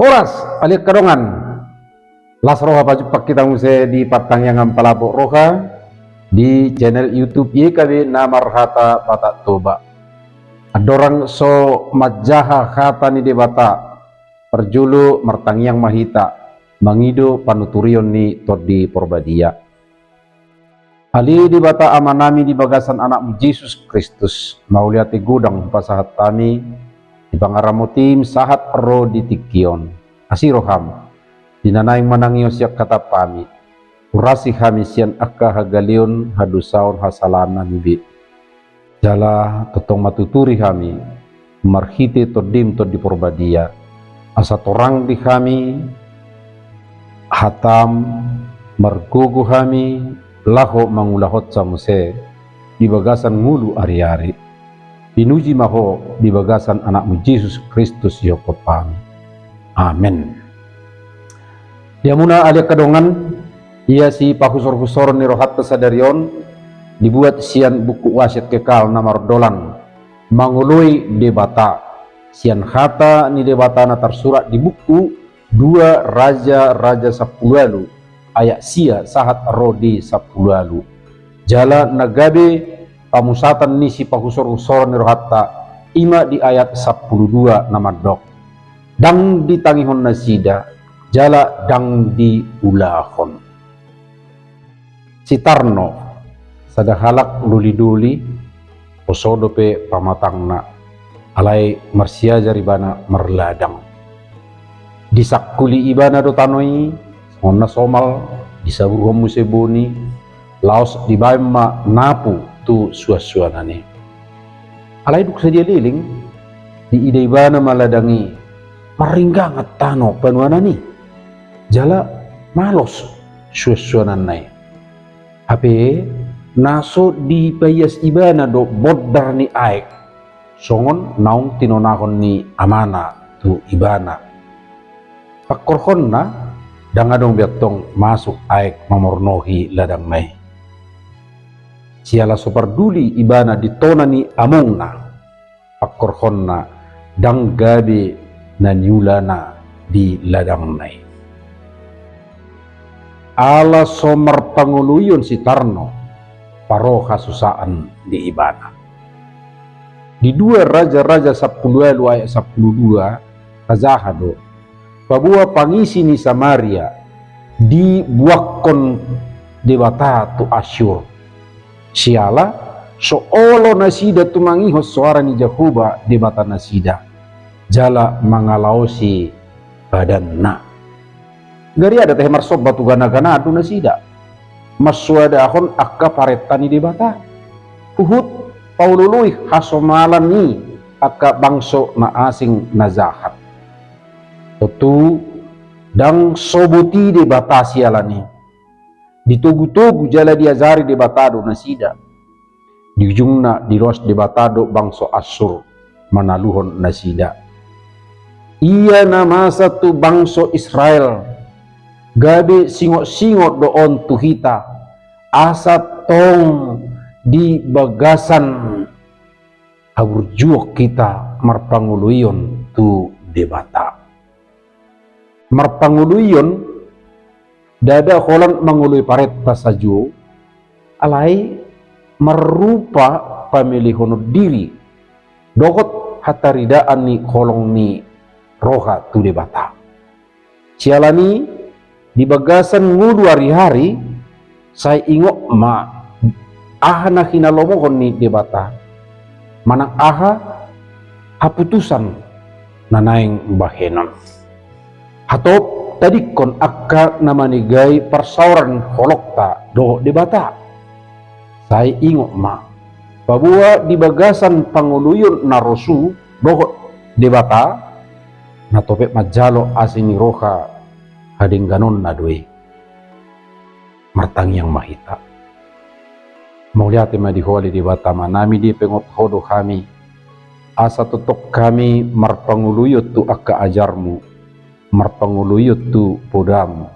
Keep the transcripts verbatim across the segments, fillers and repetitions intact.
Horas, ale angka dongan. Las roha pajumpang hita muse di partangiangan Palambok Roha di channel YouTube Y K B na marhata Batak Toba. Andorang so manjaha hata ni Debata, parjolo martangiang ma hita, mangido panuturion ni Tondi Porbadia. Ale Debata Amanami, di bagasan Anakmu Jesus Kristus, mauliate godang hupasahat hami di pangaramotim sahat ro di tingki on. Asi roham, di na naeng manangihon sian hatahami, urasi hami sian angka hagaleon, hadosaon, hasalaannami be. Jala tongtong ma tuturi hami marhite Tondim Tondi Porbadia, asa torang di hami hatam, margogo hami laho mangulahonsa muse di bagasan ngolu ariari. Pinuji ma Ho di bagasan Anakmu Jesus Kristus ihophop hami. Amen. Di hamuna ale angka dongan, ia sipahusorhusoron ni rohanta sadari on dibuat sian buku Wasiat Kekal na mardolan Mangoloi Debata, sian hata ni Debata na tarsurat di buku Dua Raja-raja sampulu ualu, ayat sia sahat ro di sampulu ualu. Jala na gabe pamusatan ni sipahusorhusoron ni rohanta, i ma di ayat sampulu dua na mandok: Ndang ditangihon nasida, jala ndang diulahon. Si Tarno, sada halak dolidoli, poso dope pamatangna, alai marsiajar ibana marladang. Disangkuli ibana do tano i, songon na somal, disaburhon muse boni, laos dibaen ma napu tu suansuanan i. Alai dung sadia leleng, diida ibana ma ladang i, marringgangan tano panuanan i. Jala malos suansuananna i. Hape na so dipaias ibana do bondar ni aek, songon naung tinonahon ni amana tu ibana. Pangkorhonna, ndang adong be antong masuk aek mamornohi ladangna i. Siala so parduli ibana di tona ni amongna, pangkorhonna, ndang gabe na niulana di ladangna i. Ala so marpangoloion si Tarno, paro hasusaan di ibana. Di Dua Raja-raja sampulu ualu ayat sampulu dua, tajaha do, paboa pangisi ni Samaria dibuangkon Debata tu Asyur. Siala so olo nasida tumangihon soara ni Jahowa Debata nasida, jala mangalaosi badanna. Gariada tahe marsomba tu ganagana do nasida, mansoadahon angka parenta ni Debata. Huhut paoloi hasomalan ni angka bangso na asing na jahat. Tontu ndang so boti Debata siala ni i. Ditogutogu jala diajari Debata do nasida. Di ujungna diloas Debata do bangso Asyur manaluhon nasida. Ia na masa tu bangso Israel, gabe singot-singot do on tu hita, asa tong di bagasan haburjuon hita marpangoloion tu Debata. Marpangoloion, ndada holan mangoloi parenta sajo, alai marrupa pamelehonon diri dohot hataridaan ni holong ni roha tu Debata. Siala ni i, di bagasan ngolu ari-ari, sai ingot ma aha na hinalomohon ni Debata, manang aha haputusan na naeng bahenon. Hatop tadingkon angka na manegai parsaoran holongta dohot Debata. Sai ingot ma, paboa di bagasan pangoloion na rosu dohot Debata, na topet manjalo asi ni roha hadengganonna do i. Martangiang ma hita. Mauliate ma di Ho ale Debata Amanami, dipaingot Ho do hami, asa tongtong hami marpangoloion tu angka ajarmu, marpangoloion tu podam.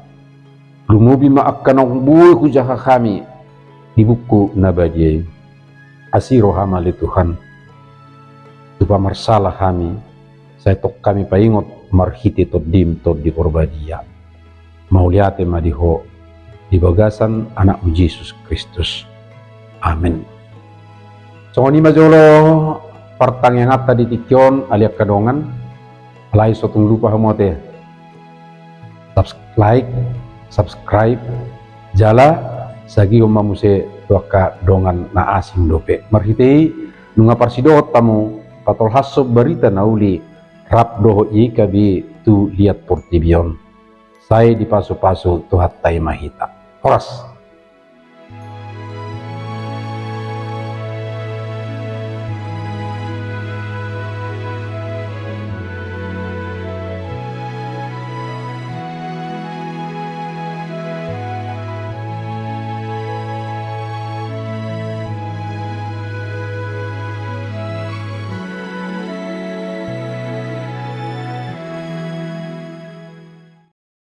Lumobi ma angka naung boi hujaha hami di buku na badia i. Asi roham ale Tuhan, tupa marsala hami, sai tong hami paingot marhite Tondim Tondi Porbadia. Mauliate ma di Ho di bagasan Anakmu Jesus Kristus. Amen. Songon i ma jolo partangianganta di tingki on, ale angka dongan. Alai so tung lupa hamu ate, subs-, like, subscribe, jala sagihon ma muse tu angka dongan na asing dope. Marhite i nunga parsidohot hamu patolhashon barita na uli rap dohot Y K B tu liat portibi on. Sai dipasupasu Tuhanta i ma hita. Horas.